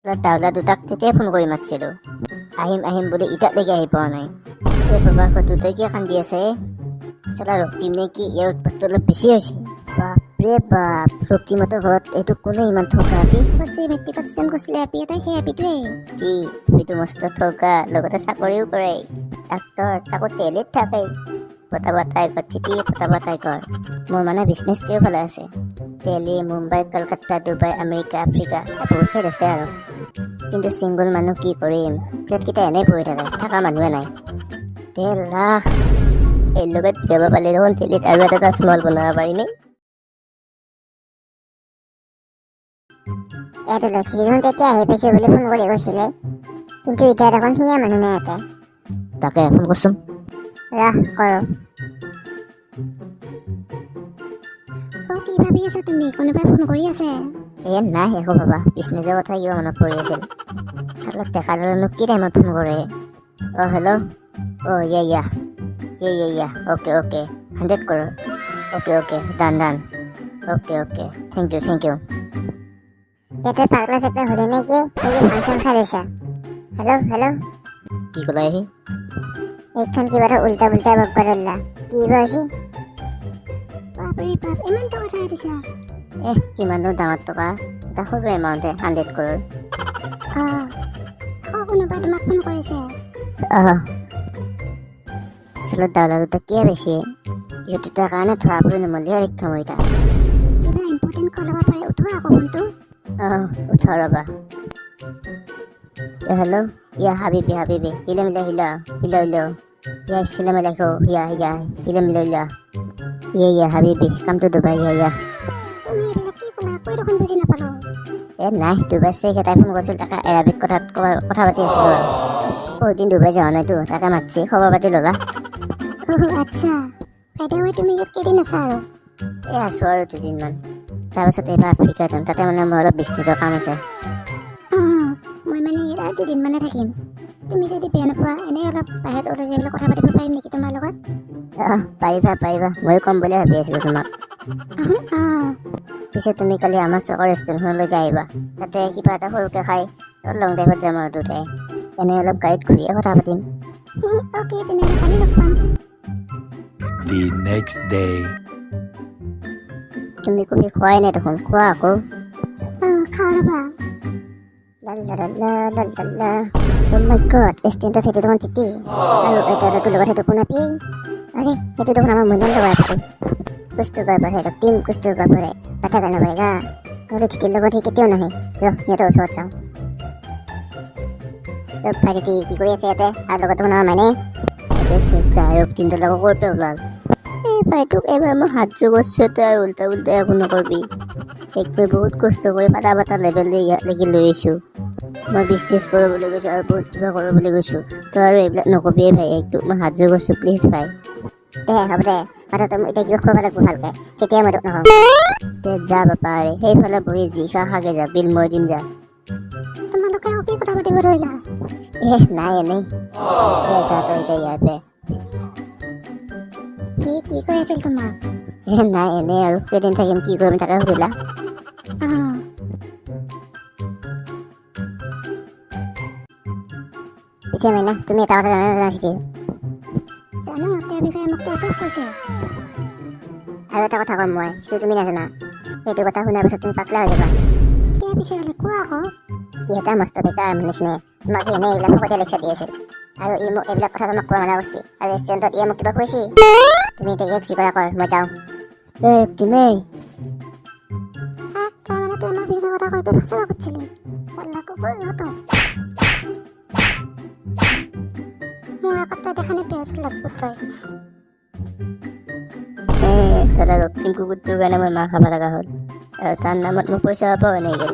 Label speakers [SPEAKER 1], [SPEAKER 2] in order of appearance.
[SPEAKER 1] দাউলা দুটাক তেতিয়াই ফোন কৰি মাতিছিলোঁ, আহিম আহিম বুলি ইটালৈকে আহি পোৱা নাই। এই বাবা, দুটাই কিয় কান্দি আছে? চালা ৰক্তিম নে কি? ইয়াৰ উৎপাতটো অলপ বেছি হৈছে। বাপৰে বাপ, ৰক্তিমহঁতৰ ঘৰত এইটো কোনে ইমান থকা আপি?
[SPEAKER 2] যে মেট্ৰিকত ষ্টেণ্ড কৰিছিলে আপি এটাই, সেই আপিটোৱেই।
[SPEAKER 1] কি আপিটো মস্ত থকা, লগতে চাকৰিও কৰে, ডাক্তৰ, তাকো টেলিত থাকে। পতাবা তাই ঘৰ, ঠিকেই পতাবা তাই ঘৰ। মোৰ মানে বিজনেছ কেইফালে আছে, Delhi, Mumbai, Kolkata, Dubai, America, Africa, বহুত ঠাইত আছে আৰু। কিন্তু ছিংগল মানুহ কি কৰিম? ফ্লেটকেইটা এনেই পৰি থাকে, থকা মানুহে নাই। 1.5 লাখ এই লগত যাব পালে দেখোন দিল্লীত আৰু এটা তাজমহল বনাব পাৰিমেই।
[SPEAKER 2] এইটো লক্ষী দেখোন তেতিয়া আহি পাইছো বুলি ফোন কৰি কৈছিলে, কিন্তু এতিয়া দেখোন সিয়ে মানুহ নাই ইয়াতে।
[SPEAKER 1] তাকে ফোন কৰচোন।
[SPEAKER 2] ৰাহ কৰোঁ। অ, কি ভাবি আছা তুমি? কোনোবাই ফোন কৰি আছে?
[SPEAKER 1] এ নাই, একো ভাবা, বিজনেছৰ কথা কিবা মনত পৰি আছিল। চালা ডেকাডালেনো কি টাইমত ফোন কৰে? অ' hello', O' yeah yeah yeah yeah yeah, okay okay, 100 crore, okay okay, done done, okay okay, thank you thank you.
[SPEAKER 2] ইয়াতে পাগলা চাগলা হ'লে নেকি? নেকি ফাংচন খাই লৈছা? Hello hello.
[SPEAKER 1] কি ক'লা আহি?
[SPEAKER 2] এইখন কিবা এটা উল্টা পুল্টা বকবা ধৰিলা, কি বা হৈছে? বাপৰে বাপ, ইমান টকা থৈ দিছা?
[SPEAKER 1] এহ, কিমাননো ডাঙৰ টকা, এটা সৰু এমাউণ্টে, 100 কৰোৰ।
[SPEAKER 2] অঁ, আকৌ কোনোবাই তোমাক ফোন কৰিছে।
[SPEAKER 1] অঁ, চালা দাদা দুটা কিয় বেছি? ইহঁত দুটাৰ কাৰণে ধৰা পৰি নমলিহে ৰক্ষা মই এতিয়া।
[SPEAKER 2] কিবা ইম্পৰ্টেণ্ট কল হ'ব পাৰে, উঠোৱা আকৌ ফোনটো।
[SPEAKER 1] অঁ, উঠা ৰ'বা। হেল্ল', ইয়া হাবিবি হাবিবি, হিলে মিলে হিলা হিলা হিলা, ইয়া চিলে মিলে খো, ইয়া ইয়া হিলে মিলে হিলা, ইয়া ইয়া হাবিবি, কাম টু ডুবাই, ইয়া ইয়া।
[SPEAKER 2] তুমি এইবিলাক কি ক'লা? কৈ দেখোন বুজি নাপালোঁ।
[SPEAKER 1] এ নাই, ডুবাই চেখ এটাই ফোন কৰিছিল, তাকে এৰাবিক কথাত কথা পাতি আছিলোঁ আৰু। বহুত দিন ডুবাই যোৱা নাইতো, তাকে মাতছি, খবৰ পাতি ল'লা।
[SPEAKER 2] অ' আচ্ছা। বাইদেউ, তুমি ইয়াত কেইদিন আছা আৰু?
[SPEAKER 1] এই আছোঁ আৰু দুদিনমান, তাৰপিছত এইবাৰ আফ্ৰিকা যাম, তাতে মানে মোৰ অলপ বিজনেছৰ কাম আছে।
[SPEAKER 2] অঁ, মই মানে ইয়াত আৰু দুদিনমানে থাকিম। তুমি যদি বেয়া নোপোৱা, এনেই অলপ বাহিৰত ওলাই যাই পেলাই কথা পাতিব পাৰিম নেকি তোমাৰ লগত?
[SPEAKER 1] অঁ, পাৰিবা পাৰিবা, ময়ো ক'ম বুলি ভাবি আছিলোঁ তোমাক।
[SPEAKER 2] অঁ।
[SPEAKER 1] পিছে তুমি কালি আমাৰ চকৰ ৰেষ্টুৰেণ্টখনলৈকে আহিবা, তাতে কিবা এটা সৰুকৈ খাই লং ড্ৰাইভত যাম আৰু দুটাই এনেই অলপ গাড়ীত ঘূৰিয়ে কথা পাতিম।
[SPEAKER 2] অ'কে, তেনেহ'লে কালি লগ পাম।
[SPEAKER 3] The next day.
[SPEAKER 1] তুমি কফি খোৱাই নাই দেখোন, খোৱা আকৌ।
[SPEAKER 2] অঁ, খাওঁ ৰ'বা।
[SPEAKER 1] মাই গড, ৰেষ্টুৰেণ্টত সেইটো দেখোন তিতি আৰু এটা এটাটোৰ লগত সেইটো কোন আপি? আৰে, সেইটো দেখোন আমাৰ মৈদাম লগৰ আপি। कुछ तो गड़बड़ है रক্তিম, कुछ तो गड़बड़ है, पता करना पड़ेगा। নহ'লে তিতিৰ লগত সি কেতিয়াও নাহে। ৰহ, সিহঁতৰ ওচৰত যাওঁ। ভাই তিতি, কি কৰি আছে ইয়াতে? আৰু লগত দেখোন আমাৰ মানে ৰক্তিমটোৰ লগত ক'ৰ পৰা ওলাল? এই ভাই, তোক এবাৰ মই হাত যোৰ কৰিছোঁ, তই আৰু উল্টা উল্টা একো নকৰিবি। এক মই বহুত কষ্ট কৰি পাতা পাতা লেভেল দি ইয়ালৈকে লৈ আহিছোঁ। মই বিজনেছ কৰোঁ বুলি কৈছোঁ আৰু বহুত কিবা কৰোঁ বুলি কৈছোঁ, তই আৰু এইবিলাক নকবিয়ে ভাই। একটো মই হাত যোৰ কৰিছোঁ, প্লিজ ভাই। দে, হ'ব দে, মাথা তই এতিয়া কিবা খুৱাব লাগিব ভালকৈ, তেতিয়া মই তোক নকওঁ। দে যা বাপা, আৰে সেইফালে বহি যি খা খাগে যা, বিল মই দিম যা।
[SPEAKER 2] তোমালোকে আকৌ কি কথা পাতিব ধৰিলা?
[SPEAKER 1] এ নাই, এনেই। দে যা তই এতিয়া ইয়াৰ পৰা।
[SPEAKER 2] সি কি কৈ আছিল তোমাক?
[SPEAKER 1] এ নাই, এনেই আৰু কেইদিন থাকিম কি কৰিম তাকে সুধিলা।
[SPEAKER 2] অঁ।
[SPEAKER 1] পিছে মাইনা, তুমি এটা কথা জানা নাজানা চিঠিৰ?
[SPEAKER 2] জানো, তেওঁৰ বিষয়ে মোক তেওঁ চব কৈছে।
[SPEAKER 1] আৰু এটা কথা ক'ম মই, যিটো তুমি নাজানা, সেইটো কথা শুনাৰ পিছত তুমি পাতলা হৈ যাবা।
[SPEAKER 2] কিয় পিছে হ'লে কোৱা আকৌ।
[SPEAKER 1] ই এটা মস্ত বেকাৰ নিচিনা, তোমাক এনেই এইবিলাক ফকতীয়া লেকচাৰ দি আছিল আৰু ই মোক এইবিলাক কথা তোমাক কোৱা মানা কৰিছে আৰু ৰেষ্টুৰেণ্টত ই মোক কিবা কৈছে। তুমি এতিয়া ইয়াক যি কৰা কৰ, মই যাওঁ। এ তুমি
[SPEAKER 2] হা, তাৰমানে তই মোক মিছা কথা কৈ কৈ ফাঁচাব খুজিছিলি? চাল্লা কুকুৰ, ৰহতো মোৰ আগত তই দেখা নাপায়, চাল্লা কুকুৰ তই।
[SPEAKER 1] এ চালা ৰক্তিম কুকুৰটোৰ কাৰণে মই মাৰ খাব লগা হ'ল আৰু তাৰ নামত মোৰ পইচা পাব এনেই গ'ল।